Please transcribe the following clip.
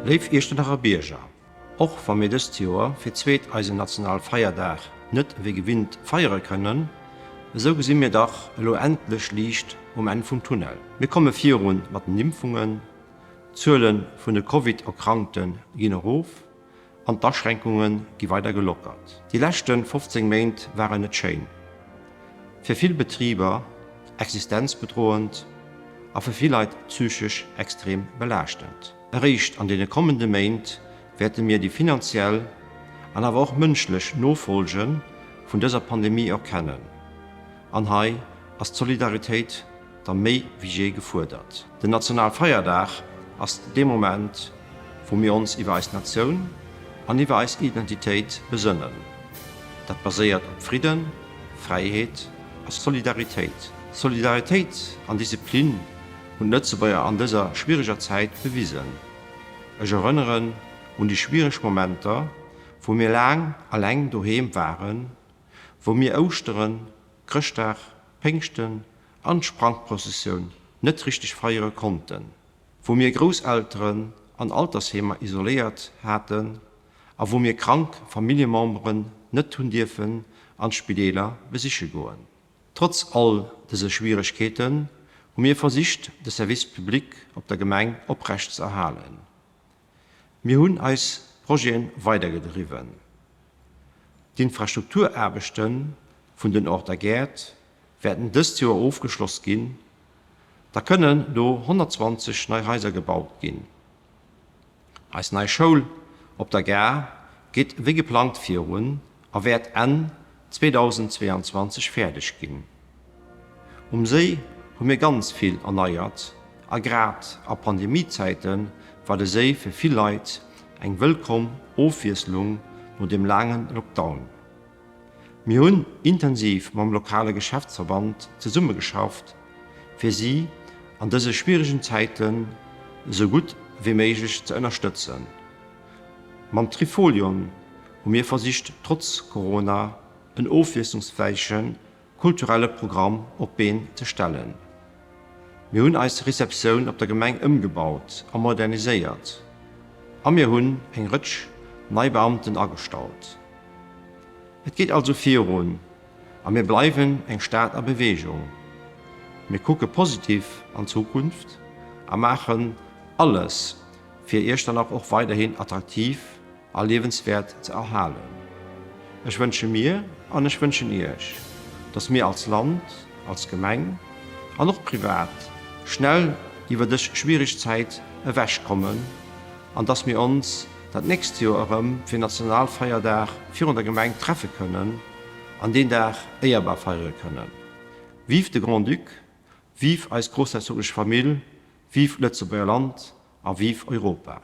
Léif Iechternacher Bierger, och wa mir dëst Joer fir d'zweet eisen Nationalfeierdag net wéi gewinnt feiere kënnen, esou gesi mir dach elo endlech Liicht um Enn vum Tunnel. Mir komme virun mat den Impfungen, d'Zuele vun de Covid-Erkrankte ginn erof an d'Aschränkunge gi weider gelockert. Déi leschte 15 Méint waren net schéin. Fir vill Betriber existenzbedroend a fir vill Leit psychesch extrem belaaschtend. Eréischt an deene kommende Méint wäerte mir déi finanziell an awer och mënschlech Nofolge vun dëser Pandemie erkennen. An hei ass d'Solidaritéit da méi wéi jee gefuerdert. Den Nationalfeierdag ass dee Moment, wou mir ons iwwer eis Natioun an iwwer eis Identitéit besënnen. Dat baséiert op Fridden, Fräiheet a Solidaritéit. Solidaritéit an Disziplin hunn d'Lëtzebuerger an dëser schwiereger Zäit bewisen. Ech erënneren un déi schwiereg Momenter, wou mir laang alleng doheem waren, wou mir Ouschteren, Chrëschtdag, Péngschten an d'Sprangprëssessioun net richteg feiere konnten, wou mir Grousselteren an Altersheemer isoléiert haten a wou mir krank Familljememberen net hunn dierfen an d'Spideeler besiche goen. Trotz all dëse Schwieregkeeten hu mir versicht de Service public op der Gemeng oprecht ze erhalen. Mir hunn eis Projete weidergedriwwen. D'Infrastrukturaarbechte vun den Orter Gäert wäerten dëst Joer ofgeschloss ginn. Da kënnen do 120 nei Haiser gebaut ginn. Eis nei Schoul op der Gare geet wéi geplangt virun a wäert Enn 2022 fäerdeg ginn. Um Séi hu mir ganz vill erneiert a grad a Pandemiezäite war de Séi fir vill Leit eng wëllkomm Ofwiesslung no dem laange Lockdown. Mir hunn intensiv mam lokale Geschäftsverband zesummegeschafft, fir si an dëse schwieregen Zäiten esou gutt wéi méiglech ze ënnerstëtzen. Mam Trifolion hu mir versicht trotz Corona en ofwiesslungsräiche kulturelle Programm op d'Been ze stellen. Mir hunn eis Receptioun op der Gemeng ëmgebaut a moderniséiert a mir hunn eng Rëtsch nei Beamten agestallt. Et geet also virun a mir bleiwen eng Stad a Beweegung. Mir kucke positiv an d'Zukunft a maachen alles, fir Iechternach och weiderhin attraktiv a liewenswäert ze erhalen. Ech wënsche mir an ech wënschen Iech, dass mir als Land, als Gemeng an och privat schnell iwwer dës schwiereg Zäit ewech kommen an dass mir ons dat nächst Joer erëm fir Nationalfeierdag virun der Gemeng treffe kënnen an deen Dag éierbar feiere kënnen. Vive de Grand-Duc, vive eis groussherzoglech Famill, vive d'Lëtzebuerger Land a vive Europa!